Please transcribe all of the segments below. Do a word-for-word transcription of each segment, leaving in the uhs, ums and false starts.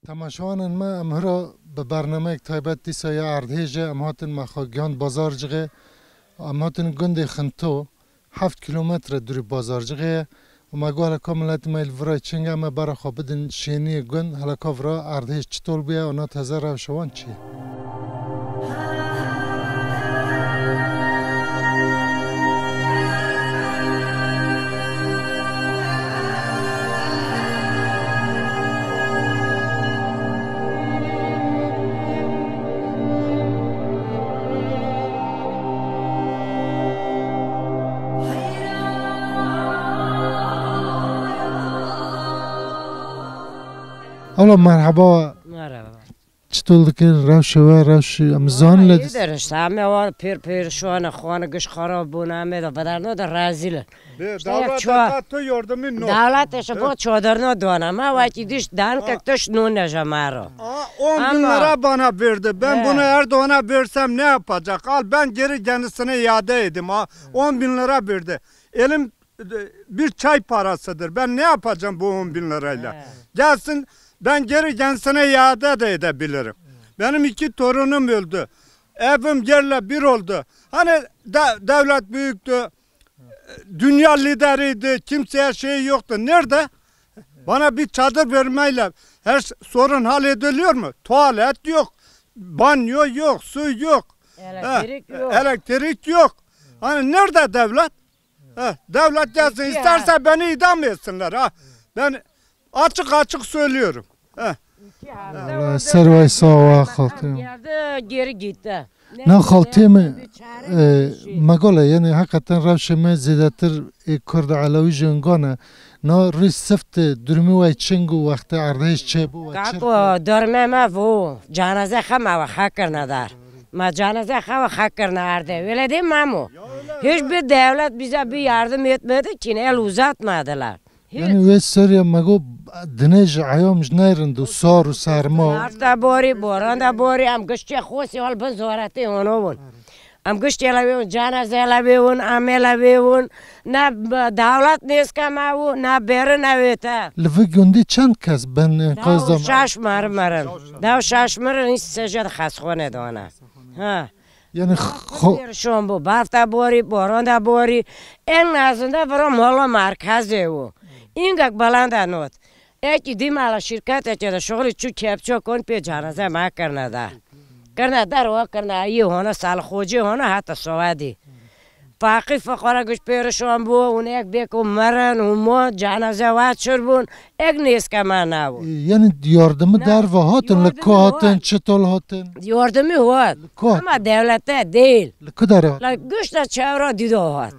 Temaşevanên me, em hira bi bernameyek taybet dîsa ya erdhêj e. Em hatin me xwe gihand Bazarcixê. Em hatin gundê Xinto, heft kîlometre dûrî Bazarcixê ye. Û me got, hele ka miletê me li virayê çênge, em ê bera xwe bidin şêniyê gund, hele ka vira erdhêj çitol bûye û na teze rewşa wan çi ye. Alo, merhaba. Merhaba. Çitol dikin, rewşê we, rewşê em zan le. Hayır, işte, ame var, pir pir, şu ana, xwana giş xarab bûn, ame de, bedar no da rezil. Be, işte, dawla ço-, ta tu yordumî no. Dawla te şe bo çadır no dona, ma waki diş dan kek tuş no ne jamaro. Aa, on bin lira bana verdi. Ben bunu Erdoğan'a versem ne yapacak? Al, ben geri kendisine iade edeyim. Ha, on bin lira verdi. Elim bir çay parasıdır. Ben ne yapacağım bu on bin lirayla? He. Gelsin, ben geri kendisine iade de edebilirim. Benim iki torunum öldü. Evim yerle bir oldu. Hani de-, devlet büyüktü, dünya lideriydi, kimseye şey yoktu. Nerede? Bana bir çadır vermeyle her s-, sorun hallediliyor mu? Tuvalet yok, banyo yok, su yok. Elektrik yok. Elektrik yok. Hani nerede devlet? He, devlet gelsin, isterse beni idam etsinler ha. Ben açık açık söylüyorum. He. Allah, ser vay sağ ol, xaltê. Geldi, geri gitti. Na xaltê me, e, me gole, yani hakikaten rewşê me zêdetir ê Kurd Elewî jî îngan e. Na rî sift e, durumî way çing û wextê erdhêj çêbû we çi? Kako, durumê me bû, cenaze xe me we xekirine dar. Ma cenaze xe we xekirine erdê. Wele dê memo. Hiçbir devlet bize bir yardım etmedi ki, el uzatmadılar. Hiç. Yani wê serê me got, dinê ji eyam ji neyrin du sar û serma. Berf da borî, boran da borî, em giştê xosê hal bin zoretê hono bûn. Em giştê le wê hûn, cenaze le wê hûn, amê le wê hûn. Ne dewlet nêzke me û ne bêrin ew ê te. Li vî gundî çend kes bin enqaz da? Dew şaş meri mirin. Dew şaş mirin, hiç seje de xesxone dana. Ha. Yani xo- Şon bû, berf da borî, boran da borî. En azından vira mola merkezê û. Îngek belanda not. Eki dî mala şirketeke de şuxulî çû kepço kon pê cenaze me kirine dar. Kirine dar, o kirine ayî hona salixocî hona heta sovedî. Faqîr fiqara giş pêrişan bû, hûn ek bêk û mirin û mo cenaze we çir bûn, ek nêzke me nebû. Yani yardımı derve hatin, li ku hatin, çitol hatin? Yardımı hat. Li ku hatin? Ama devlete değil. Li ku dere hatin? La gişta çevra dido hat.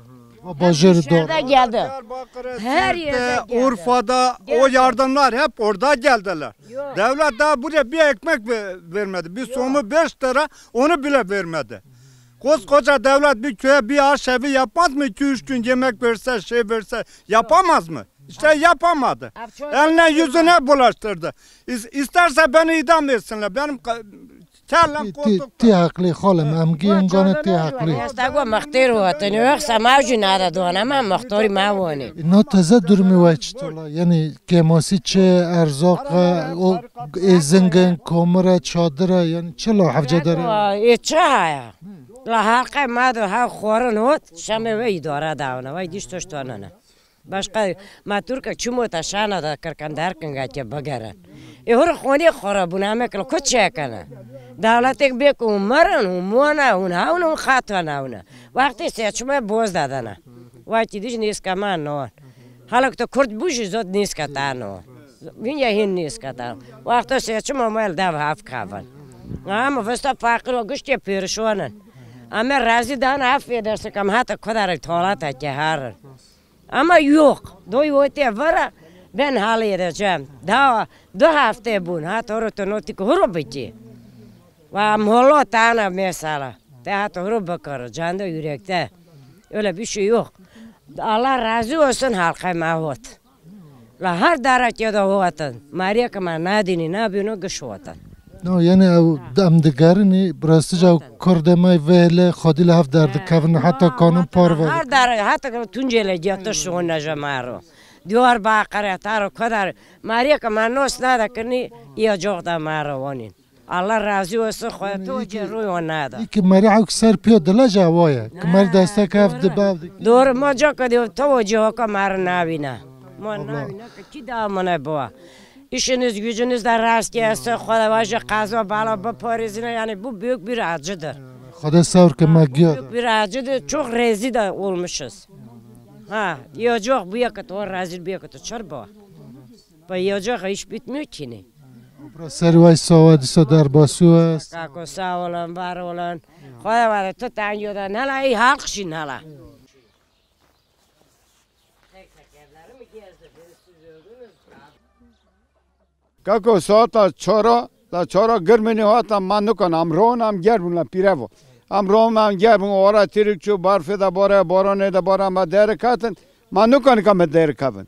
Bajêr dor. Geldi. Her yerde geldi. Urfa'da o yardımlar hep orada geldiler. Yok. Devlet daha buraya bir ekmek ve-, vermedi. Bir somu beş lira, onu bile vermedi. Koskoca devlet bir köye bir aşevi yapmaz mı? İki üç gün yemek verse, şey verse yapamaz mı? İşte yapamadı. Eline yüzüne bulaştırdı. İs- isterse beni idam etsinler. Benim ka- Kellem Tî, tî, kotuk. Tî heqlî xalê me, em giyên gane tî heqlî. Esta go mextêr hatin, yox sema jî nada dona, me mextorî me wanî. Na teze durumî we çitola? Yani kêmasî çi, erzaq e, o êzingin, komire, çadire, yani çi la hevce dere? E, çi haya? La halqe me do ha xorin hot, şeme we idare dawne, we giş toş tonene. Başqa ma Türk çi mota şana da kirkan derkin ga ke bigere. E hur xoni xora buna me kil ku çekana. Dawlatek bek u maran u mona u nauna u xatana una. Waqti seçme boz dadana. Waqti diş niska ma non. Halak to Kurd buji zot niska tano. Vinya hin niska tan. Waqti seçme mal dav haf kavan. Ama vesta fakir o gişte perişonan. Ama razî dan affedersin kam hata kodara tolata ke harin. Ama yok. Doy wote vara ben halledeceğim. Daha du hafte bun. Ha toru to notik huru bici. Ve molo tana mesela. Te ha toru bakar. Canda yürekte. Öyle bir şey yok. Allah razı olsun halka mahvot. La her dara ke da hotin. Mariya ke ma nadini nabino giş hotin. No, yani ew em digerinî, bi rastî jî ew kurdê me vê hilê xwedî li hev derdikevin, heta kanin parve. Her dara, heta Tunceli getiş hona jemaro. Diyarbakirê, Tarok, Kodarê. Meriyê ke me nos nade kirinî, îya cox de me re wanîn. Allah razî olsun, xwe tu cê rûy wan nade. Î ki merî hewk ser piyo dile ji ewa ye. Ki mer destek hev dibe ev dikî. Doğru, ma ca ke diyo, tu o cê hoka me re navîne. Ma navîne ke kî da mane biwa. İşiniz gücünüz de rast gelsin, xwe de vaje qeza bala biparêzine, yani bu büyük bir acıdır. Xwedê sewr ke me giya. Büyük bir acıdır, çok rezil de olmuşuz. Ha, ya cox bu ya ke tu rezil bu ya ke tu çar ba. Ba ya cox iş bitmiyor ki ne. Obra serî way sawa dîsa derbasî west. Kako sağ olun, var olun. Xwedê were tu tenyo de nela, ey halk jî nela. Kako saeta çara, la çara girminê hata ma nikan, em ron em ger bûn la pîrevo. Em ron em ger bûn, ora tîrik çû, barfê de bare, baranê de bare, me derê ketin, ma nikan ka me derê kevin.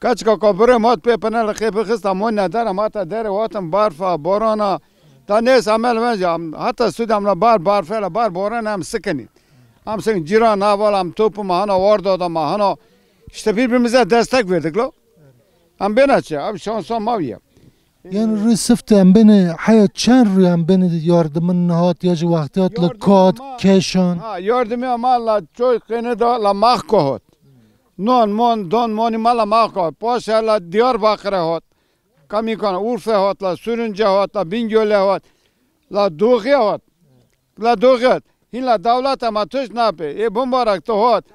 Keçika ka birê mat pê pine li xêpê xista, mo ne der, em hata derê hatin, barfa, barana, da nês emel venca, em hata sûd em la bar, barfe la bar, barana em sikinî. Em sikin cîran, heval, em topuma hana, warda da ma hana, işte birbirimize destek verdik lo. Em bêne çi? Ev şansa ma ye. Yan rû sift em bêne heya çend rû em bêne yardimin nihat ya ji wextê hat li Yardimê kat, ma, keşan? Ha, yardimê ma la çoy qêne da la max ko hot. Non, mon, don, moni ma la max ko hot. Paşa la Diyarbakir'e hot. Kamîkan Urfe hot, la Sürünce hot, la Bingöl'e hot. La Doğu'ya hot. La doxet. Hîn la dewleta ma tişt napê. Ê bimbarak tu hot.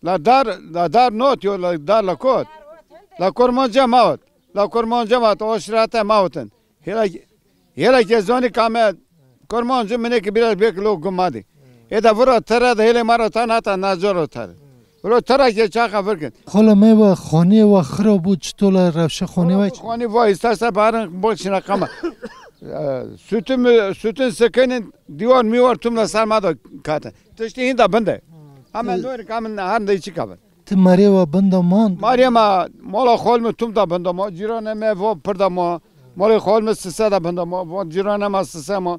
La dar, la dar not yo, la dar la kot. La Kurmanca ma hot. La Kurmanca ma hot. Aşirete ma hotin. Hêla, hêla ke zonî kame Kurmanca minê ki biraz bek lo gumadi. Ê da vura tere de hêlê ma ro ta nata nazoro tere. Wilo tera ke çaxa vir kin. Xolo me ve xoniyê ve xira bû, çito la rewşe xoniyê ve? Xonî va îsterse barin bol şina qama. E, sütün mü, sütün sekenin diyor mi var tüm la sarma da kate. Tiştî hinda binde. Ama Ti- dori kamin hande içi kabin. Ti merê ve binda man? Marê ma, mola xol mi tüm da binda ma. Cirane me vo pir da ma. Mola xol mi sise da binda ma. Vo cirane ma sise ma.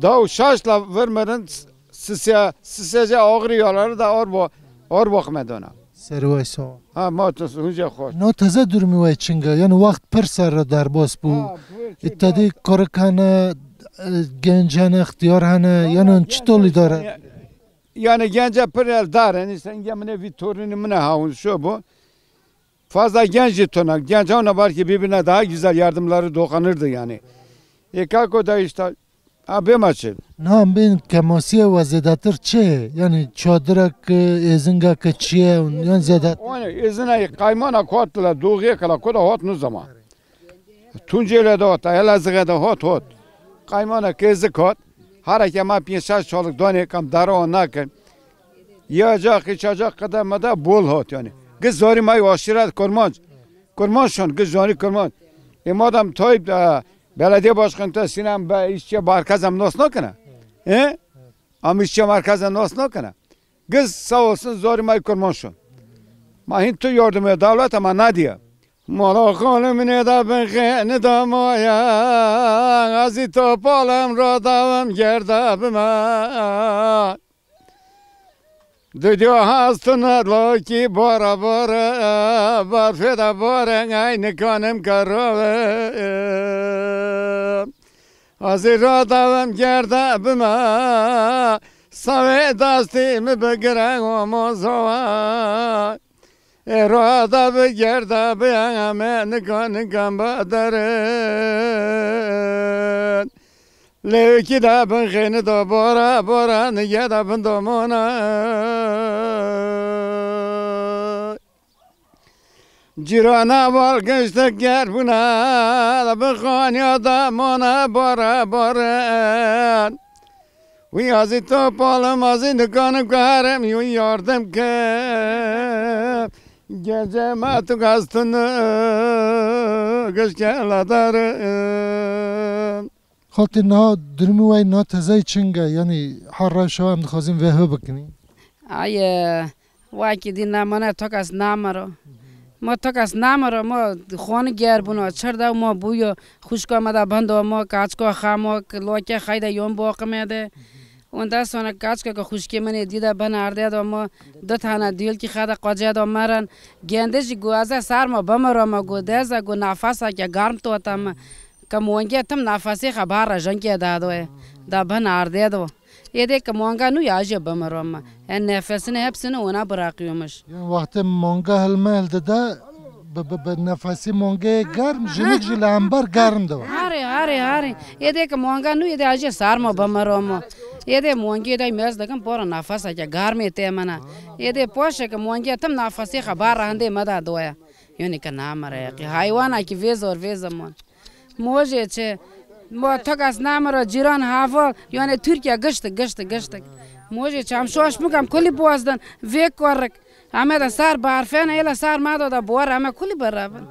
Da û şaş la vir mirin s-, sise, sisece ağrı yaları da orbo, orbo xmedona. Serway sağ ol. Ha, ma tu hunce xweş. No teze durumî way çinga, yani waxt pir ser re derbas bû. Ha, pir çinga. Îtadî kurik hene, e, genc hene, ixtiyar hene, yani çitol îdare? Yani gence pir el dar, yani sen gemine bir torunum ne ha, şu bu. Fazla genç tona. Genç ona belki birbirine daha güzel yardımları dokunurdu yani. E, kako da işte, ha, bê maçı. Nam bin kemasiye ve zêdetir çi? Yani çadirak, e, êzinga ke çi ye, yan zêdetir? Onu êzina kaymana kotla, doğuya kala, koda hot nu zaman. Tunceli de hot, Elazığ de hot, hot. Kaymana kezik hot. Hareke ma piyên şaş çalık done kam dara o nakin. Yiyecek, içecek kadar ma da bol hot yani. Giz zori may aşiret kurmanc. Kurmanc şon, giz zori kurmanc. E madem Tayyip, e, belediye başkanı te Sinan be işçi merkezem nas nakine. E? Am işçi merkezem nas nakine. Giz sağ olsun zori may kurmanc şon. Ma hin tu yardımı devlet ama ne diye? Mala xalim nêda bin xê nida maya, ez î topalem radavim gerda bime. Didiyo hastine lokî bara bare, barfê de bare, ay nikanim karove. Ez î radavim gerda bime, savê dastî mi bigire omozawa. Ê roda bi gerda bi eme nikan nikan baderin. Lê wekî de bin xêni da bora bora nige de bin domona. Cîrana bal giştik ger bûna, bi xaniya da mona bora borin. Wî azî topalim azî nikanim karim wî yardim ke. Gece ma tu gastun gişke ladarin. Xaltê niha durumî wey na tezey çing e, yanî her rewşa em dixwazin vê hê bikinî. Ay, e, wekî dî nemane tokas namero. Ma tokas namero, ma xwani ger bûna, çer de ma bûyo, xuşka me de bendo ma, kaçka xamo, loke xeyde yon boqime de. Ondan sonra kaçka ke xuşkê min ê dî de bin erdê de ma du tane dîlkî xwe de qocê de merin. Gende jî got, ez ê serma bimirim, got, deze, got, nefeseke germ tota min. Ke mongê tim nefesê xwe bare jengê de doye. De bin erdê de. Êdê ke monga nû ya jê bimirim. En nefesini hepsini ona bırakıyormuş. Yani wextê monga hilme hildide, bi, bi, bi nefesî mongeyê germ, jinik jî li hember germ dibe. Harê, harê, harê. Êdê ke monga nû, êdê a jê sarmo bimiro mo. Êdê mongê de mez dikim, pora nefeseke germê tê min e. Êdê poşeke mongê tim nefesê xwe bar rehendê me de doye. Yonî ke namire, qî haywana ki vê zor vê zaman. Mojê çi? Mo tokas namiro cîran haval, yonê Tirkiye giştik, giştik, giştik. Mojê çi? Em şoş bikam kulî bozdin, vê korik. Ame de sar barfene, êla sar mado da bor, ame kulî berabin.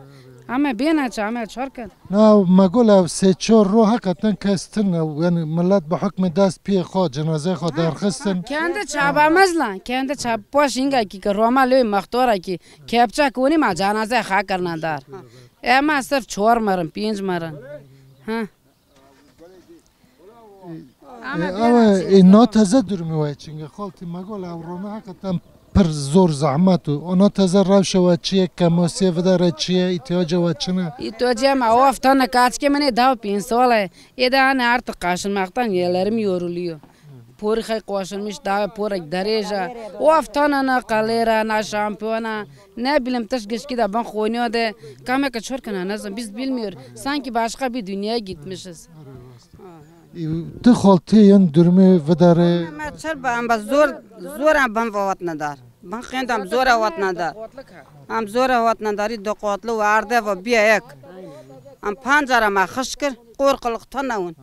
Ame bêne çi, ame çorkin. Na me got ev sê çar ro heqeten kes tune, yani millet bi hukmê dest piyê xwe, cenazeyê xwe derxistin. Kendi çabamızla, kendi çab-, poş inga ki, ki Roma lê mextora ki, kepçe koni ma cenaze xwe kirine dar. Ema sirf çor merin, pênc merin. Ha. E, ew e, e, na teze durumê we çinge xaltî me got ew rona heqeten pir zor zehmet û ona teze rewşa we çi ye, kemosiyê videre çi ye, îhtiyacê we çi ne? Îhtiyacê me of tane kaçkê min ê daw pênc sal e. Êde hani artık kaşınmaktan ellerim yoruluyor. Porî xey qoşilmiş, dawê porek derêj e. Of tane ne kalêra, ne şampiyona, ne bileyim tişt gişkî de bin xoniyo de. Kameke çorkina nezim, biz bilmiyor. Sanki başka bir dünyaya gitmişiz. Tu xaltiyên durumê videre. Me çer be, em be zor, zor em bin ve hatine dar. Bin xênd em zor e hatine dar. Em zor e hatine darî du qatlı ve erde ve biye ek. Em pancara me xişk kir, qor qılıqtan newin.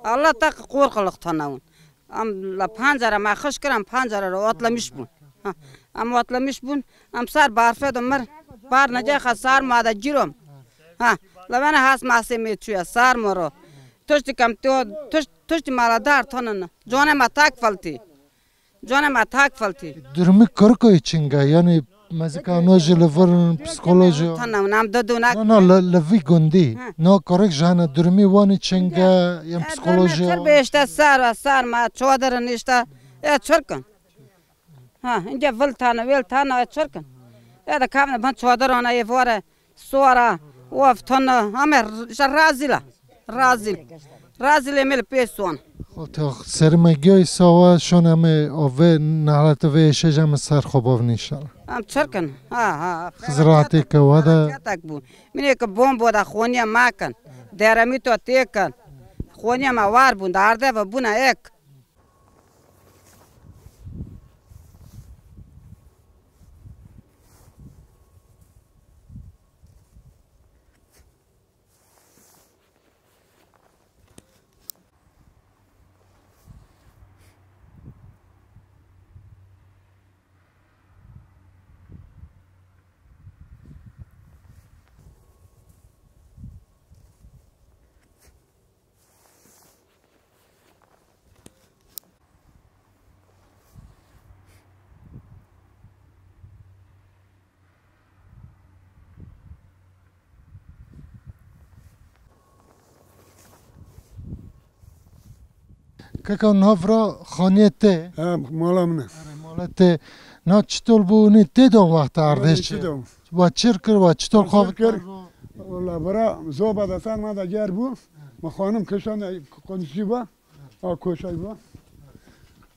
Allah tak qor qılıqtan newin. Em la pancara me xişk kir, em pancara re atlamiş bûn. Ha, em atlamiş bûn, em sar barfe de mir, bar nece xwe sar ma de girom. Ha, la bene has masê me çûye, sar ma ro. Tiştik em tê, tişt, tiştî mala dar tanine. Canê me tak feltî. Canê me tak feltî. Durumî kirikoyê çinga, yani mezika no jî li vir psikoloji. Tanine, em de dûnek. No, no, li, li vî gundî. Hı. No korek jane durumî wanî çinga, yan psikoloji. Çer be işte sar, sar ma çadirin işte. E, çirkin. Ha, ince vil tane, vil tane, e, çirkin. E, de kavne ban çadirana, e, vore. Suara, of, tana, ame r-, işte razîla. Razîl. Razîlê me li pê son. Xaltê xwe serê me giyoyî sawa şon em ê ave nehlete vê êşê jî em ê ser xwe bavin înşallah. Em çirkin. Ha, ha. Xizir rahatê ke wa de. Felaketek bû. Minê ke bombo da xoniya ma kin. Deremîto tê kin. Xoniya ma war bûn, da erde ve bûna ek. Keka, nav ra xaniyê te? Ha, mala min e. Erê, mala te. Na çitol bû, nê tê da wexta erdê çi? Wa çir kir, wa çitol xwe kir. Wala bira, zoba da sen ma da ger bû. Ma xanim kişan da konuşî ba. A koşay ba.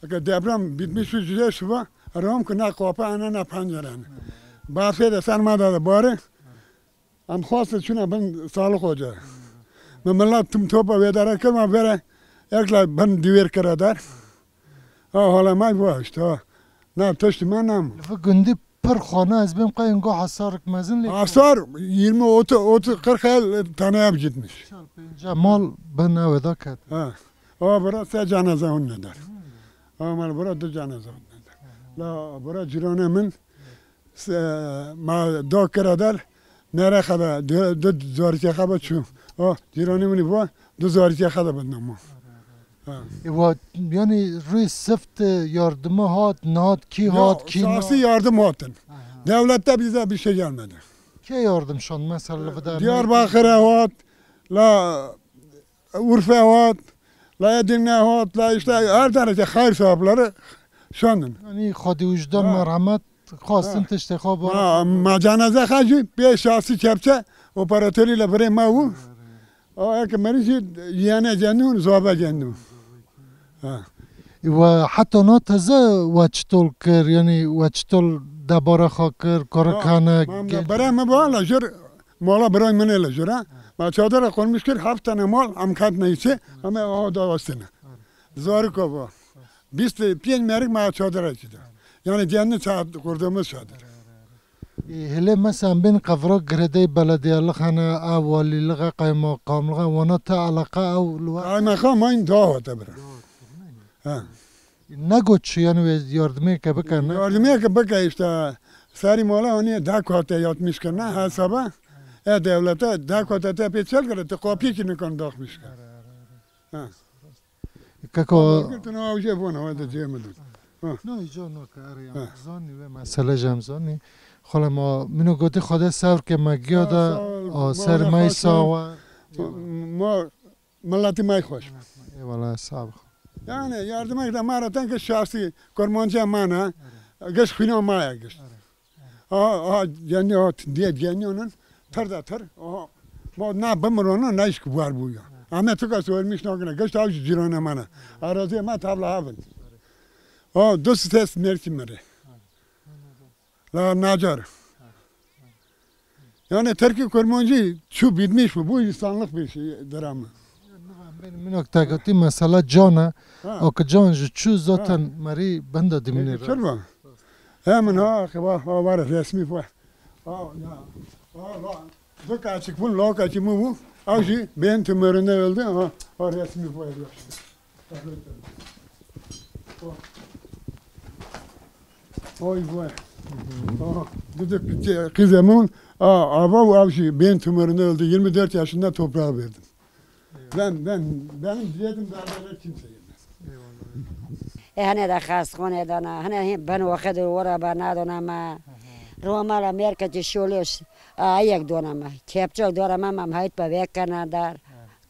Eke deprem bitmiş şu cüce şu ba. Ram ki na kopa ana na panceran. Bafê de sen ma da bare. Em xwestin çûne bin Salih Hoca. Me milet tim topa wê dere kir, me vere ekla bin dîwêr kire der. Ha, hala me bu işte, ha. Na tiştî me nam. Li vî gundî pir xane ez bêm qey ingo hesarik mezin lê. Hasar yirmi, otuz, otuz, kırk el taneye gitmiş. Çar pênca mal bin ew da ket. Ha. O bira se cenaze hûn ne der. Ha, mal bira du cenaze hûn ne der. La bira cirane min Se-, ma do kira der, nere xebe, du, du zorîkê xebe çû. O, cîranê min bo, du zorîkê xebe bin namo. Ha. E, wa, yani rê sift yardımı hat, nahat ki hat, ki sasi nahat. Yardım hatin. Aha. Devlette bize bir şey gelmedi. Kê yardım şon, mesela, li Diyarbakır'a hat, la Urfa'ya hat, La Edirne hat, la işte her derece hayır sahipleri şandın. Yanî Xwedê wijdan Ha. merhemet, xwestin Ha. tiştê xwe bor. Ma, ma cenaze xwe jî pê şahsî kepçe operatorî le birê me bû. O eke merî jî yiyane cendû, zobe cendû. Ha. We heta na teze we çitol kir, yanî we çitol debara xwe kir, kurikane, Ma, ma, genç- Bere me ba la jir, mala biray min ê le jir, ha. Ma çadira qurmiş kir, heft tane mal, em ketine içi, em ê aha da westine. Zarika ba. Bîst pênc merik ma çadira içi de. Yani cenni çad, kurduğumuz çadır. Ê, Hilê me sen bên qevra girêdeyî belediyeliq hene, ew walîlixe, qeymeqamlixe, wana te eleqa ew li we? Qeymeqam mayîn daha hate bira. Ha. Negot çi, yanî wê yardimêke bike, ne? Yardimêke bike işte, serî mala hanî deh kate yatmış kirine hesaba. E, dewlete deh kate te pê çel kire, te qapiyekî nikan daxmiş kir. Ha. Keko. Girtin o ew jê bona, wê de cê min dû. Ha. No, îca no ke, erê, em Ha. zanî wê mesele jî em zanî. Xwele ma, min o gotî Xwedê sevr ke me giya Ha, de, sağ ol. a, Ma ser wele me xweş sağ ol. we. Ma, milletî me xweş. Eyvallah, sağ ol. Yani yardıma giden maraton ki şahsi kurmancı mana, giş xwîna maya giş. Aha, aha, cenî hat, diye cenî onun, tır da tır. Aha, ma ne bimirono, ne iş var bu ya. Ama tıka ölmüş nakine, giş tavcı cirana mana. Arazi ma tavla havin. Ha, dost ses mersi mere. La nacar. Yani Türkiye kurmancı şu bitmiş bu. Bu insanlık bir şey, dramı. Benim minok takati mesela cana. Ha. O ki can ji çu zaten Ha. meri benda dimine. Peki, çırba. Hemen ha, ki bak, ha, var resmi bu. Ha, ya. Ha, la. Bak açık bu, lok açık mı bu? Avcı, ben tümöründe öldü. Ha, ha, resmi bu. Oy vay. Aha, dedik ki, kızımın, a, ava û avşi beyin tümöründe öldü. Yirmi dört yaşında toprağa verdim. Ben, ben, benim diledim berberler kimse yemez. E, hene de xastxonê de ne, hene hê ben wexê de wora ba nadona me. Romala merkezi şolê, a, ayek dona me. Kepçok dona me, mam hayt ba vekana dar.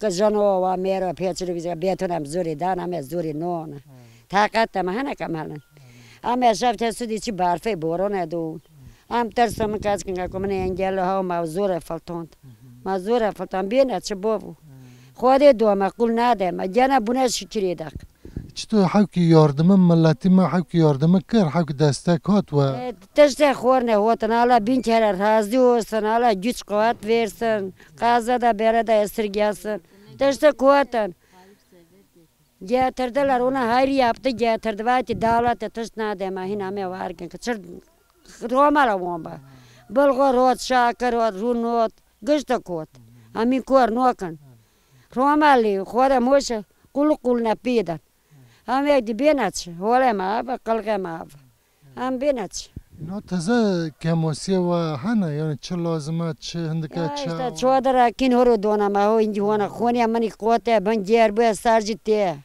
Ki jeno wa mêro pêçilik bêtun em zûrî dan, em ê zûrî non. Taqet te me hene ke em helin. Em ê şev te sudî çi barfê borone dûn. Em terso min kaç kinga ku min ê engel haw ma zûre filtond. Ma zûre filtond bêne çi bo bû. Xwedê do me qul nade me. Gene bune şikirî dak. Çito hewkî yardimi milletî me hewkî yardimi kir, hewkî destek hat we? E, tiştê xor ne hotin. Allah bin kere razî olsun. Allah güç kuvvet versin. Gaza da bere da esirgesin. Tiştê ku hatin. Getirdiler, ona hayır yaptı, getirdi. Vati dawlete tişt nademe, hina me vargin. Çir Roma la womba. Bulgur ot, şakir ot, run ot, gişte kot. Amin kor nokin. Roma li, xore moşe, kul kul ne pîdan. Hem ek di bêne çi, hole me abi, qilqe me abi. Em bêne çi? No teze kemosiye we hene, yani çi lazim e, çi hindike Ya çi? işte çodira kin horo dona me ho ingi hona xoniya mani kote ben ger bu sar jî tê.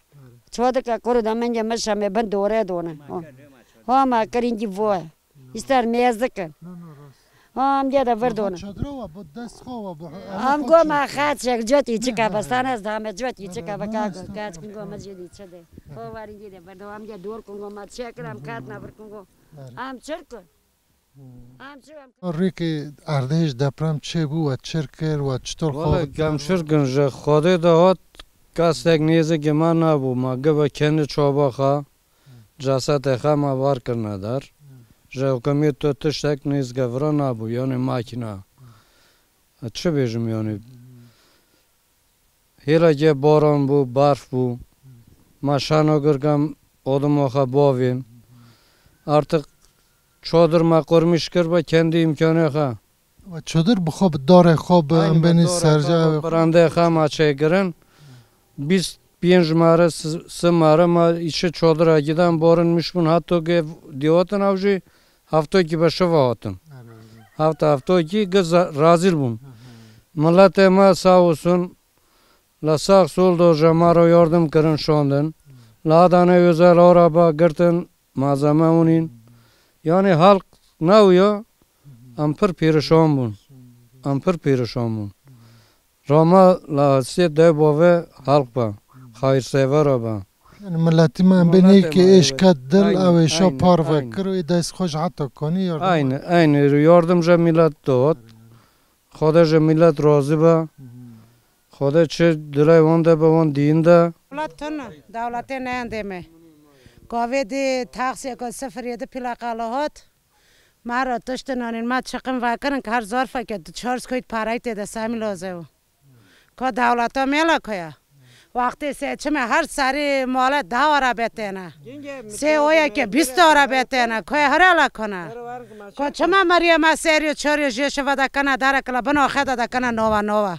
Çodika kuru da menge meşa me ben dore dona. Ho. Ho ma kir ingi vo. İster mezdikin. No, no, rast. Ho em ge de vir dona. Çadra wa bu dest xo wa bu. Am go ma xat çek cot içi ka bastane zame cot içi ka baka kaç kin go ma jedi çede. Ho var ingi de vir do am ge dor kun go ma çek ram kat na vir kun go. Em çirkin. Em çi em Rîkê erdhêj deprem çêbû, we çir kir, we çitor xwe Wala bi- gem çirkin ji Xwedê de hat, kesek nêzikê me nebû. Me gibe kendi çoba xwe, cesetê xwe me var kirine der. Ji hikûmê tu tiştek nêzike vira nebû, yanî makîna. Çi bêjim yanî? Hêleke baran bû, berf bû. Me şeno girkem odima xwe bavên. Artık çadir me qurmîş kir bi kendi îmkanê xwe. We çadir bi xwe bi darê xwe bi Aynî em bi benî darê serca xwe, ew bi birandê xwe me çêkirin. Bîst pênc mare, si-, si mare me îşi çadira gidan barin miş bûn. Heta ke dîwatin ew jî heftokî be şiva hatin. Heft heftokî ge za-, razîl bûn. Miletê me sağ olsun, la sağ sol do ji me re yardim kirin şandin. La Adana özel araba girtin, malzeme unîn. Yani halk ne uya, em pir pêrişan bûn. Em pir pêrişan bûn. Rama la sê dev bavê halk be. Xayrsevera be. Yani miletî me em bê Miletê nêkê me, êş evet. Ket dil, Aynen, ew êşa aynen, parve aynen. Kir û ê dest xwe ji heta konî yardım. Aynen, aynen. Yardım ji milet dot. Xwedê ji milet razî be. Xwedê çi dilê wan de be, wan dîn de. Dewlet tune, dewletê neyên dê me. Gavê dê taksiyeke sifir yedi plakalı hat. Ma ra tiştin anîn, ma çiqim vekirin ki her zarfeke du çar skoyt parayî tê de semî loze û. Ka dewleta mêla ka ya. Wextê seçime her serî male deh ara betêne. Sê oya ke bîst ara betêne. Ka ya herala kana. Ka çima Meryema serî çarê jê şiva da kana dara kila bin axeda da kana nova nova.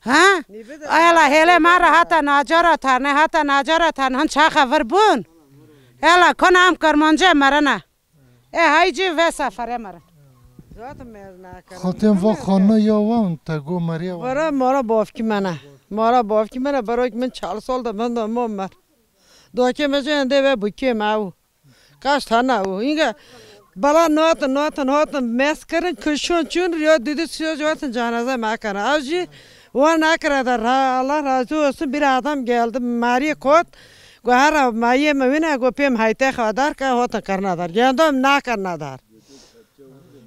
Ha? Ela hele ma ra hata nacara tarne, hata nacara tarne. Hin çaxa vir bûn. Ela kana em Kirmancê merine. E, hay cî ve sefere mera. Zaten mezna karin. Xatên va xana ya wan te go meriya wan. Vara mara bavkî me ne. Mara bavkî me ne, berok min çar sal de benda ma mer. Dokê me jê endê ve bû kê me ew. Kaç tane ew. Inge bala notin, notin, notin, mes kirin, kişon çûn, riya didi siyo jotin cenaze me kirin. Ew jî wan nekire de ra, Allah razı olsun, bir adam geldi, meriye kot. Go hera mayê me wîne, go pê mehayte xwe dar ke hotin kirina dar. Gendo em nakirina dar.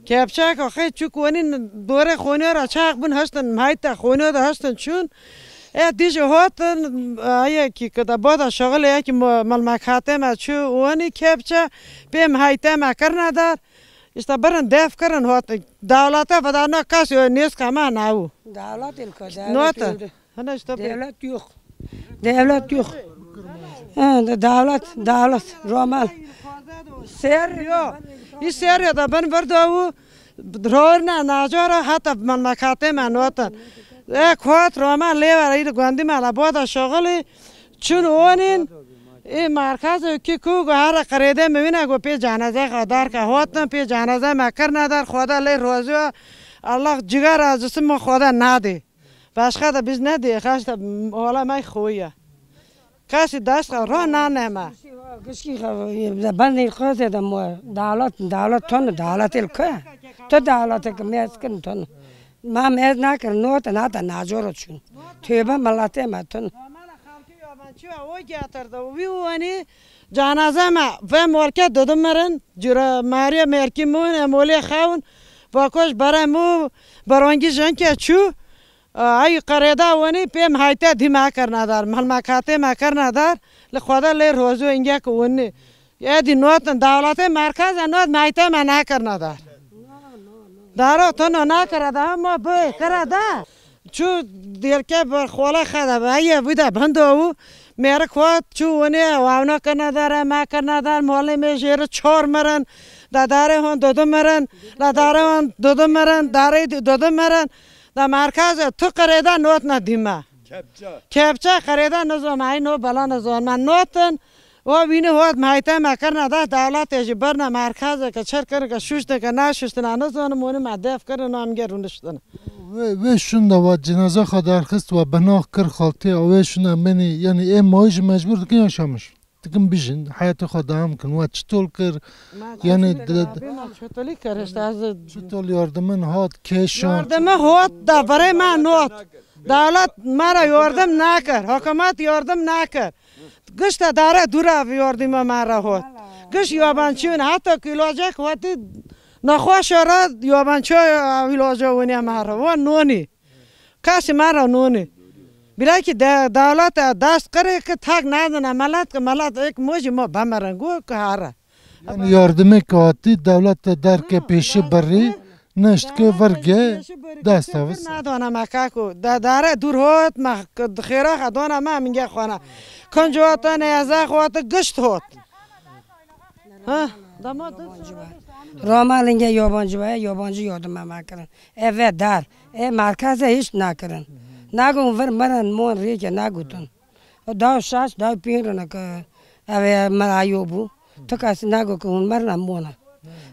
Kepçeka xê çûk wenî dorê xonê ra çax bûn hiştin, mehayte xonê de hiştin çûn. E dî jî hotin, ayê kî ki de bada şixilê yekî me-, melmekatê me çû wenî kepçe, pê mehayte me kirina dar. Îşte birin def kirin hotin. Dewlete vedarna kes yo nêzka me nabû. Dewlet ilka, dewlet Nota. Ilde. Hene işte bu. Devlet yok. Devlet yok. Ha, de-, devlet, devlet, Romal. Ser. Yo. Î ser ya da ben verda u rorna nacara hata man makate man notan. E kuat Romal leva id guandi mala boda şogli. Çün onin. E markaz ki ku go hara qirêde mi wina go pê cenaze xadar ka hotin pê cenaze me kirna dar xoda lê rozu. Allah cigar acısı mı xoda nadi. Başka da biz ne diye kaç da ola may xoya. Kasi dast ka ro na nema. Gişkî xwe, bendê xwezê de mo, dewlet, dewlet tun, dewlet el ku? Tu dewlet ki mêz kin tun. Ma mêz nakir, not nata nacoro çûn. Tövbe miletê me tun. Romana xalkê yabancı o getirdi. Wî wanî cenaze me ve molke didimirin. Cira Maria merkî mûn, em olê xewin. Vakoş berem û berongî jenke çû. Ay qerêda winî pê mehayte dî me kirna dar, mehlemekatê me kirna dar, li xweda lê rozo îngek winî. Edî notin dewletê merkez e not mehayte me nekirna dar. Daro tino nakire da hema bê kire da. Çû dêrke ber xwala xeda be, eye wî de bindo û mêrik xwe çû winî wawna kirna dar, me kirna dar, molê me jêri çor mirin, da darê hon dodu mirin, la darê hon dodu mirin, darê dodu mirin. Da merkez e, tu qirêda not na dîme. Kepçe. Kepçe qirêda nizon, ay no bela nizon. Me notin, o wîni hot mehayte me kirna da dewletê jî berna merkez e ke çer kirin ke şuştin ke naşuştin a nizonim, onu me def kirin, am ger rûniştin. Wê, wê şunda wa cenaza xwe derxist wa bina kir xaltê, a wê şunda menî, yani ê mayî jî mecbur dikin yaşamış. Dikin bijin, heyatê xwe dewam kin. We çitol kir? Ma Yani çitol de-, abi, ma çitolî kir, işte ez Çitol yardimin hat, kêşan? Yardımı hot da, verê me not. Dewlet me re yardım nakir, hikûmet yardım nakir. Giş te dare dûra yardîma me re hot. Giş yabancı win, heta ki ilacek hotî nexweşa re yabancı ilaca winê me re. Wa nonî. Kesî me re nonî. Bilakî de-, dewlet e dest qirê ki tek nadine melet ki melet êk mojî ma bemirin. Gu ki here. Yani yardimê ki hatî dewlet de derke pêşî birî, neşt ki virge dest avist. Nadona me kaku. De dare dûr hot me k-, xêra xedona me min ge xwana. Kunc hot ne eza xwat gişt hot. Ha, dama Romalin ge yabancı be, yabancı yardım me kirin. Eve dar, e merkeze hiç nakirin. Nagun vir mirin mon rêke nagutin. O da şaş, da pênc rine ke eve merayo bû. Tu kes nago ke hûn mirine mona.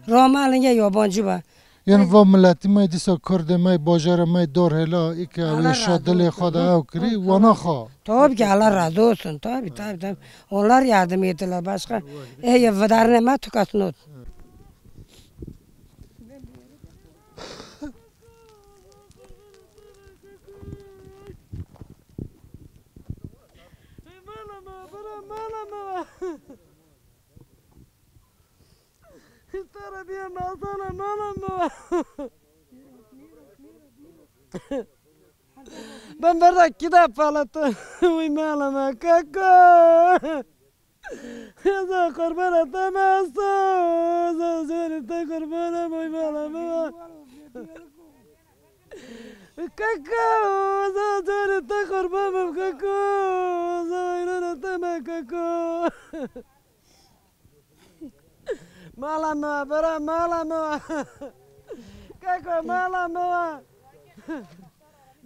Romalin ge yabancı be. Yên va miletî me dîsa Kurdê me, bajarê me, dor hêla, î ke ew ê şa dilê xwe de ew kirî, wana xwe. Tabii ki Allah razı olsun. Tabii, tabii, tabii. Onlar yardım ettiler başka. E, ya vidarine me tukasnot. Mala me. Tara biya mazana mala me. Ben berda kida palata. Uy mala me kaka. Eza qurbana te me esta. Eza zori te qurbana uy mala me. Kaka, eza zori te qurban bim kaka, eza weyrana te me kaka. Mala me, bira mala me. Kaka mala me.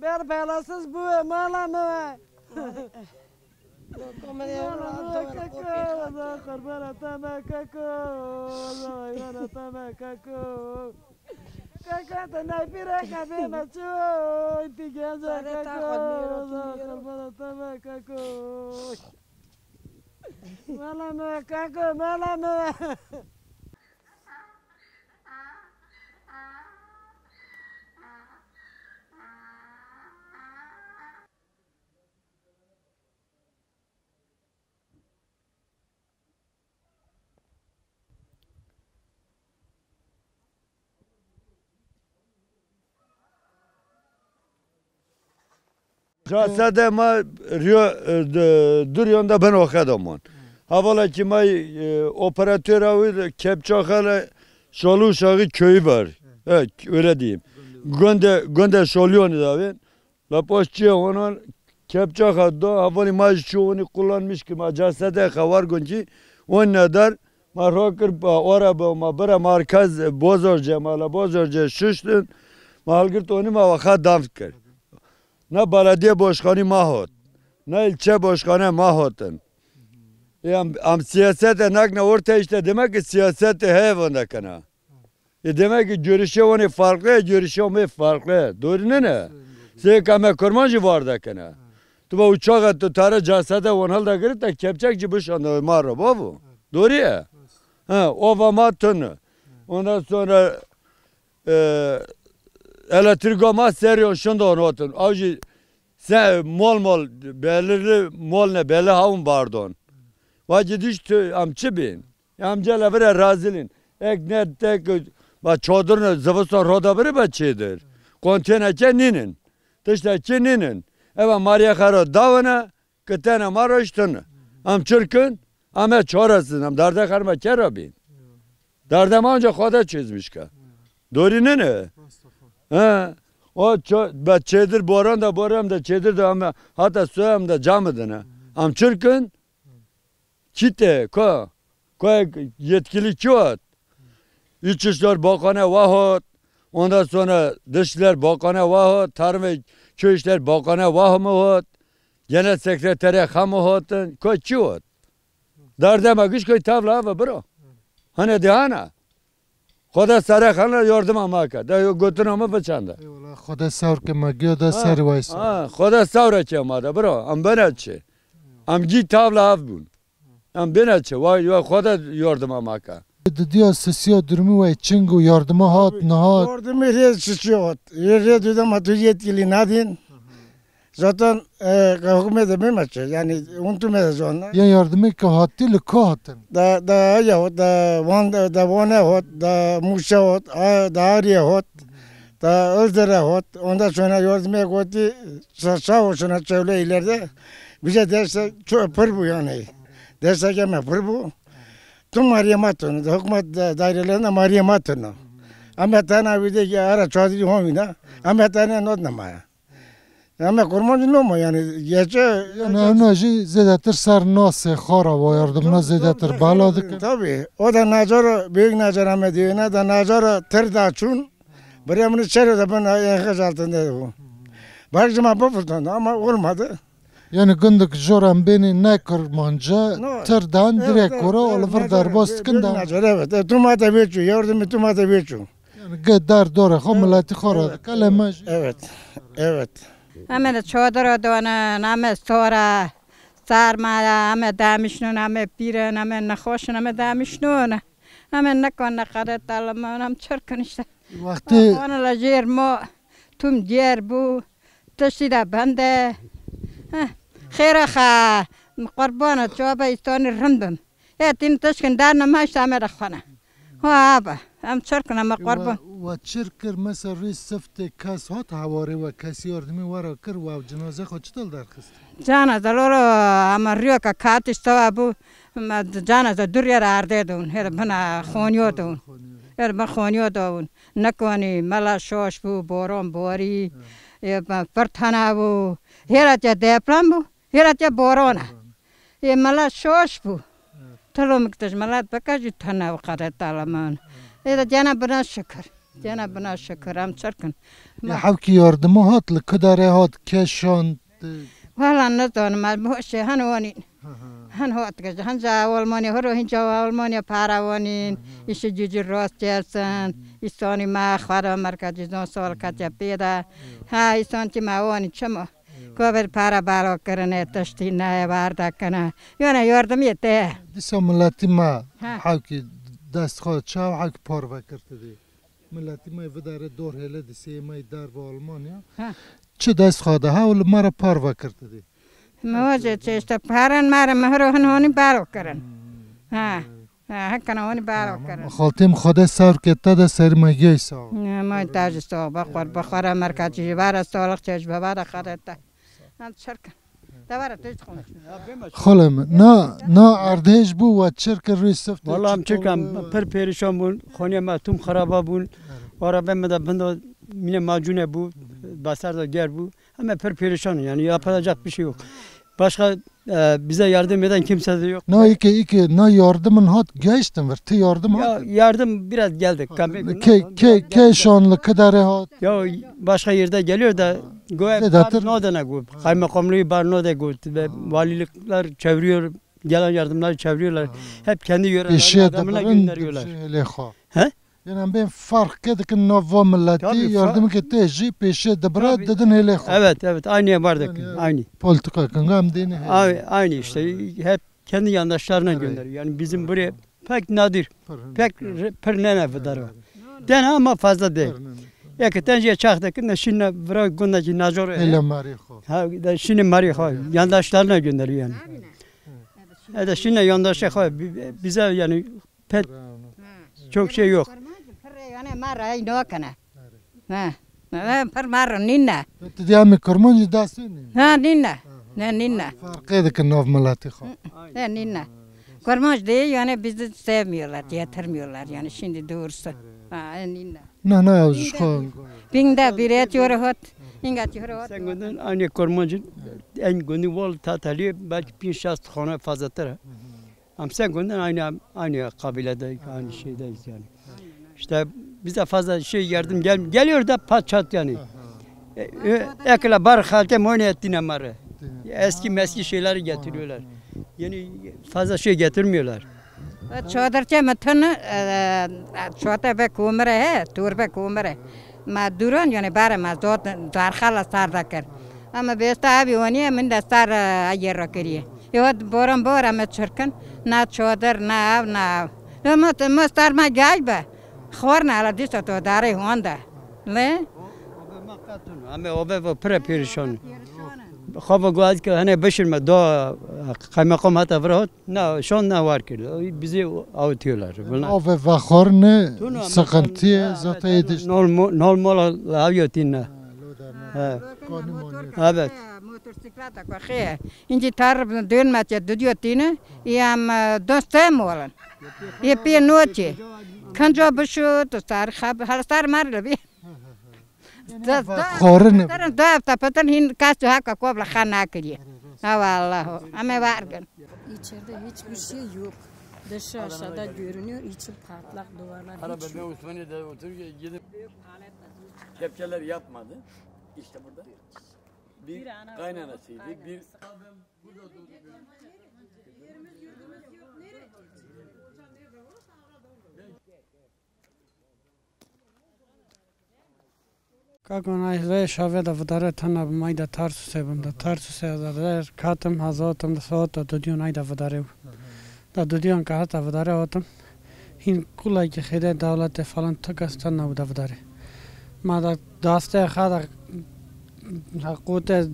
Ber belasiz bûye mala me. Mala me kaka, eza qurbana te me kaka, eza weyrana te me kaka. Kaka, te naypîreka bê me çi? Oy, ti genca kaka, ola qurbana te me kaka. Mala me kaka, mala me. Casede ma riyo, e, d-, duriyon de ben oxedo mon. Havala ki ma, e, operatöra wî de Kepçaxele Şalı Uşağı köyü var. Evet, öyle diyeyim. Gönde, Gönde Şalyon'u da ben. La paş çiye onan kepçaxa da, havalî ma ji çi onî kullanmış ki ma casede xewar gun ki on nedar ma rakir ba ora ba ma bira markaz Bozorce, mala Bozorce şiştin. Ma halgirt onî ma waxa damp kir. Ne belediye başkanı ma hot. Ne ilçe başkanı ma hotin. E, am, am siyasete nakne orta işte demek ki siyasete heyvan da kana. E, demek ki görüşe wan ê farklı, görüşe me farklı. Doğru ne ne? Sê ka me kurmancî var dekene. Tu ba uçağa tu tare casede wan hal da girip de kepçek ci bişan da ma ro babu. Doğru ya? Ha, ova ma tun. Ondan sonra, e, elektrika ma seriyon şunda onotun. Avcı sen mol mol belirli mol ne belli havun bardon. Vacı diş tu am çi bin? Em cele vire razilin. Ek ne tek ba çadirine zivistan roda biri be çêdir. Kontêne ke nînin. Tişte ki nînin. Eva mariye xero davine, kitene ma roştine. Em çirkin, em e çaresiz, em derde xerme kera bin. Derde ma ancak Xweda çözmüş ke. Doğru ne ne? He. O ço-, be çêdir boran da boran da çêdir de em hata soyam da camidine. Em çirkin, Kî te, ka? Ka yetkili kî hat? İçişler Bakanı wa hat, ondan sonra Dışişler Bakanı wa hat, Tarım ve Köy İşler Bakanı wa mı hat, Genel Sekreterê xa mı hatin, ka kî hat? Derdema giş koy tavla ava bira. Hane de hana. Xweda sere xelna yardima me ke. De gotina me biçende. Eyvallah, Xweda sewr ke me giyo de ser waysa. Ha, Xweda sewre ke me de, bira. Em bene çi? Em gî tavla ev bûn. Em bene çi? Vay, vay, Xweda yardima me ke. Didiya sisiya durumî wê çing û yardima hat, nihat. Yardimê rê çiçî hat. Rê, rê dû de me tu yetkilî nadîn. Zaten, e, hukmê de bême çi, yani, hûn tu me de zon. Ya yardimê ke hatî li ku hatin? Da, da, ya, da Van, da, da Vanê hot, da Mûşe hot, a, da Ariyê hot, da Ozderê hot. Ondan sonra yardimê gotî, sa, sağ olsun, çevre ileride. Bize derse çok pir bu yani. Derse gelme pir bu. Tüm mariye matın, hükümet da, dairelerinde mariye matın. Ama tane bir de ki ara çadırı hon bina. Ama tane not namaya. Em ê kurmancî noma, yani, geçe. Yani, ewna jî zêdetir ser nasê xwe re, va yardimna zêdetir bela dikin. Tabii. O da nacar, büyük nacar em ê diyene, da nacar tir da çûn. Birê min çerê de bin, en xejaltinde bu. Belki cima bifirtand ama olmadı. Yani, gundik jor em bênî ne kurmanca, tir dan direk kore, o li vir derbas dikin da. Nacar, evet. E, tu ma te bêçû, yardimî tu ma te bêçû. Yani ge dar dore xo, milletî xo re dike, lê me jî. Evet, evet. Em ê çadira donin, em ê sora, serma, em ê demişnûn, em ê pîr in, em ê nexweş in, em ê demişnûn. Em ê nekon neqede telimon, em çirkin işte. Wextê wan le jêr mo, tûm diyar bû, tiştî de bende. Heh, xêra xa. Min qurbana çawa be îstanî rind bim. Hê tîn tişkin dar nema îşte me de xwene. Ha abi, em çirkin em Wa, qurban. Wa çir kir mesela rê siftê kes hat hewarê we kesî yardimî we re kir, wa cinaze xwe çital derxist? Cana zelolo ama riyoka katiş sewa bû. Ma cana ze dur yere erdê dûn, her bina xoniyo dûn. Her bin xoniyo dûn. Nekonî mela şoş bû, boron borî. Ê, ma fırtına bû. Hera te deprem bû. Hera te borona. Ê, mela şoş bû. Telo miktej melat beka jî tene û qede talaman. Ê de cana bina şikir. Cana bina şikir, em çirkin. Ya hewkî yardimo hat, li kidarê hat, keşan, Wala nizanim ez, boşê hin wanîn. Hin hat kej, hin ja Almanya, hiro hin ja Almanya para wanîn. Îşi cicî rast gelsin. Îsanî me xweda merka cizon sol kete pêda. Ha, îsan ki me wanî çima? Covid para balo kirine, tiştî ne, barda kine. Yone yardimî te. Dîsa miletî me Ha. hewkî dest xwe çaw hewkî parve kir tu dî. Miletî me vidare dor hele di sê me derve Almanya. Ha. Çi dest xwe de hewl li me re parve kir tu dî. Me wece çeşte paran me re mehro hin honî balo kirin. Ha. Ha, hekana honî balo kirin. Xaltê min Xwedê serkê te de serî me gey sağ ol. Ne, may tacî sağ ol. Bexwer, bexwera merka çi ji vara sağlık çeş baba da xadete. Em çirkin. Devara tu hiç konuşma. Xole min, na, na erdhêj bû we çirkir rûyê siftê Wala em çirkan pir perîşan bûn. Xoniya me tûm xeraba bûn. Wara ve me de bindo mine macune bû. Basar da ger bû. Ama pir perişan yani yapılacak bir şey yok. Başka e, bize yardım eden kimse de yok. Na iki iki na yardımın hat geçtin ver. Ti yardım Ya hat. Yardım biraz geldi. Kambi Ke ke ke şanlı kıdare hat. Ya başka yerde geliyor da goya Vedat bar Tır- nodene go. Kaymakamlığı bar node go. Ve valilikler çeviriyor. Gelen yardımları çeviriyorlar. Hep kendi yörelerinin Pêşiye adamına dibirin gönderiyorlar. Dibişê hêlê xwe. He? Yanî em bên ferq ke dikin nav va milletî, Tabii, fa- yardimeke te jî pêşiye dibire Tabii. didin hêlê xwe. Evet, evet, aynı var da Yani aynı. Politika kinga em dêne hêlê. Aynı, aynı işte. Hep kendi yandaşlarına Evet. gönderiyor. Yani bizim buraya pek nadir, Pir hin- pek re- pir nene vidar var. Dene ama fazla değil. Pir hin- Eke tenjiye çaxtekin de şimdi vira gunda ki najor Hêlê marî xwe. Ha, da şimdi marî xwe. Yandaşlarına gönderiyor yani. E de şimdi yandaşı xwe bi- bize yani pek Bravo. çok şey yok. Pirê yane ma rayî nokene. Ha. Ne, pir ma re nîne. Tu diya mi kurmancî destê nîne. Ha, nîne. Ne, nîne. Farqê dikin nav miletî xwe. Ne, nîne. Kurmanc değil yani bizi sevmiyorlar, getirmiyorlar yani şimdi doğrusu. Ha, nîne. Ne, ne, ya ji xwe. Bingde bir et yore hot. Inga ti hore hot. Sen günden aynı kurmancın en gündü wal tatali belki bin şahs xana fazladır. Ama sen günden aynı aynı kabilede, aynı şeydeyiz yani. İşte bize fazla şey yardım gel geliyor da pat çat yani. E, e, Ekle bar halte muayene ettiğine marı. Eski meski şeyleri getiriyorlar. Yeni fazla şey getirmiyorlar. Çadir ke me tun, e, çota be kumre he, tur be kumre. Ma duran yani bare ma zot darxala sar da kir. Ama besta abi oniye min de sar, e, ayer kiriye. Yo boran bora me çirkin, na çadır, na av, na av. Yo ma, ma sar ma gay be. Xorna ala dîsa to darê honda. Le? Ame ove ve pire perişan. Xava goaz ke hene beşirme do kaymakam hata vira hot. Na, şu an ne var ki? Bizi avutuyorlar. Bunlar. Ove ve xorne sıkıntı zaten yetiş. Normal, normal aviyotinle. Evet. Motosikleta koxeye. İnci tarif dönmece düdüyor tine. Yam dostem olan. Ye pê noçê. Kanca bişo, tu sar xab, hal sar mar lebi. Xorine. Terin da hafta peten hin kas tu haka kobla xana kiriye. Ha vallahi. Ame vargın. İçeride hiçbir şey yok. Dışı aşağıda görünüyor, içi patlak duvarlar hiç yok. Araba ben Osmaniye'de otururken gidip kepçeler yapmadı. İşte burada. Bir kaynanasıydı, bir Kakon ay ve şave da vidare tana bim ay da Tarsusê bim da Tarsusê da der katim hazatim da saat da dudiyon ay da vidare bû. Da dudiyon ka hata vidare hatim. Hîn kulay ki xêde dewletê falan tu kes tana bû da vidare. Ma da dastê xa da ha qote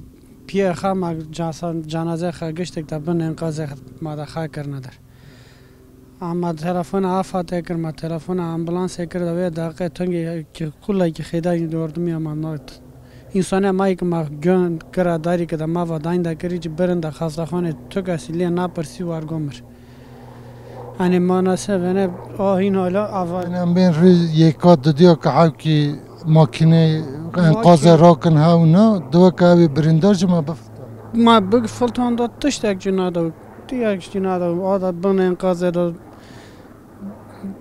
Piyê xwe ma casan, cenazê xwe giştek de bin enkazê xwe ma de xwe kirine der. Ama telefona AFADê kir, ma telefona ambulansê kir, de wê deqê tungê ki kulekî xêdayî yordimiya ma nat. Însanê ma yê ki ma gön kira darî ki de ma va dayîn de kirî, ci birin de xastaxanê tu kesî lê napirsî wargo mir. Hani manase vene o hîn hala ava. Em bên rê yeka didiya ki hewkî makînê enkazê rakin hewna, diwe ki ew ê birîndar ji me bif. Ma big filtan da tiştek jî nada. Tiştek jî nada. O da bin enkazê da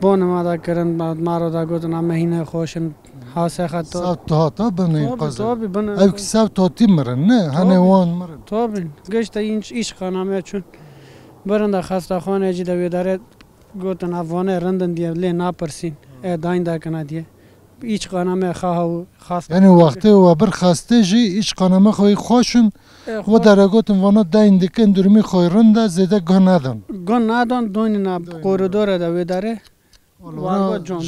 bon ma da kirin, ma, ma ra da gotin, "Em hîne xweş in." Hase xeta. Sewt hata bin enkazê. Tabi, bin enkazê. Ew ki sewt hatî mirin, ne? Hene wan mirin. Tabi. Gişte înç, îç qaname çûn. Birin de xastaxane jî de wê dare gotin, "Ev vane rindin diye, lê napirsîn. E, dayîn dakina diye." Îç qaname xaha û xast. Yani wextê we bir xastê jî îç qaname xwe xweşin, e, we dare gotin, "Vana dayîn dikin, durumî xwe rind e, zêde guh nadin." Guh nadin, doynî na koridore de wê dare. Wargo can.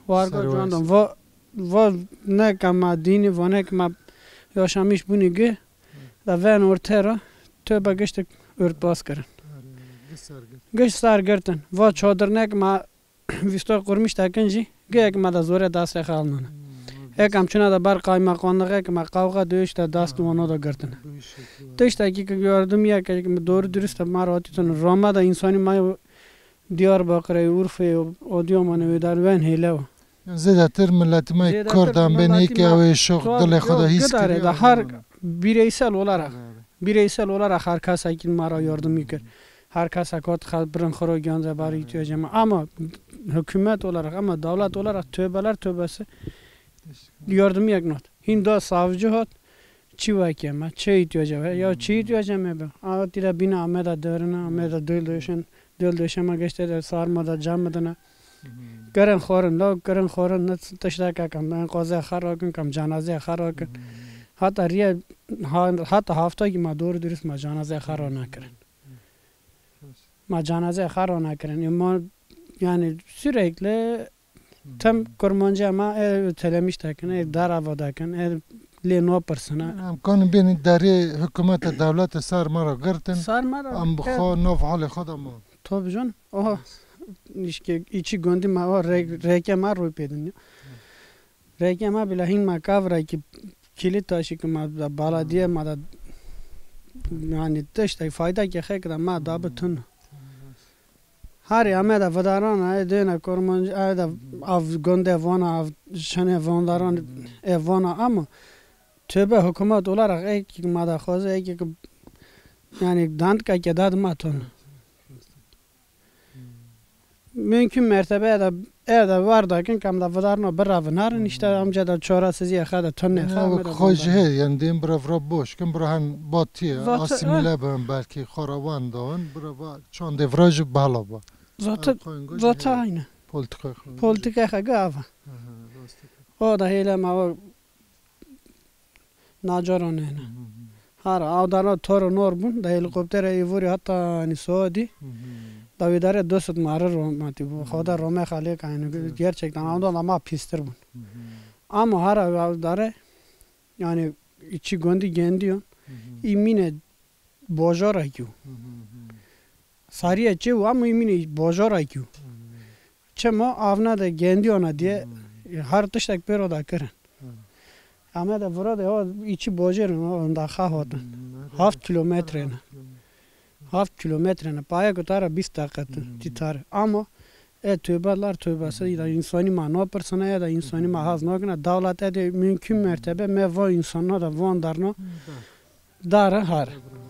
Wargo can. Va, va ne ka ma dînî, va ne ka ma yaşamış bûnî gi. Da ven orte ra, töbe giştik örtbas kirin. Giş sar girtin. Va çadirnek ma vîsto qurmiş tekin jî, geyek ma da zore dastê xalnana. Ekam çuna da bar qaymaqanlık, ek ma qavga dövüş de dast vano da girtin. Tiştekî ki yardım ya ki doğru dürüst ma ra hatîtin. Roma da insanî ma Diyarbakirê, Urfê, Adıyamanê wê der wen hêle wa. Zêdetir milletî me Kurd em bên, yekê ew ê şox dilê xwe de hîs kiriye. Her bireysel olarak, bireysel olarak her kesa ki ma ra yardımî kir. Her kesa kat xwe birin xwe ro giyan ze bar ihtiyacê me. Ama hükümet olarak, ama devlet olarak tövbeler tövbesi yardımî yek nat. Hîn da savcı hat, çi wekê me, çi ihtiyacê me, ya çi ihtiyacê me be. Ama tî de bîne ame de derine, ame de dil döşen, dil döşeme geçte de sarma da cam dine. Kirin xwarin, la kirin xwarin, ne tiştek kam, ben qazê xwe rakin, kam cenazê xwe rakin. Hata riye, ha-, hata hafta ki ma doğru dürüst ma cenazê xwe ra nakirin. Ma cenazê xwe ra nakirin. E, ma, yani sürekli tem kurmancê ma e telemiş dekin, e darava dekin, e lê napirsine. Em kan bên derê hikûmete dewlete sar me ra girtin. Sar me ra. Em bi xwe nav halê xwe de ma. Tabii canım. Oha. İşte içi gondi ma o re-, reke ma rû pêdin ya. Reke ma bile hîn ma kavra ki kilit taşî ki ma da baladiye ma da yani tiştek fayda ki xek da ma da bütün. Harî ame da vidaran e dêne kormanc e da av gonde vana av şene vandaran e vana ama tövbe hikûmet olarak e ki ma da xweze e ki yani dantka ke dad ma ton. Mümkün mertebe e da e da var dakin kam da vidarno bira vinarin işte amca da çaresiziye xa da tonne xa me da xoj he yani din bira vira boş kin bira han batiye asimile ben belki xora wan da wan bira va çandê vira ji bala ba. Zaten, zaten aynı. Politika xwe. Politika xwe gava. O da hele ma o nacaran hene. Hara, avdana toro nor bun, da helikoptere ivori hatta ni soğudi. Da vidare dostut mare romatî bu. Xoda rome xalê kayını. Gerçekten avdan ama pistir bun. Ama hara avdare yani içi gondi gendiyon. İmine bojara kiyo. Sariye çê û ama îmînê bojara kî. Çima avna de gendiyo na diye her tiştek pêro da kirin. Ama de vira de o içi bojerin o onda xa hotin. Haft kilometre ne. Haft kilometre ne. Paya ku tara bîst dakika tu tîtare. Ama e tövbeler tövbesi da insani ma napirsine ya da insani ma haz nakine. Dewlet e de mümkün mertebe me va insana da van darna. Dare har.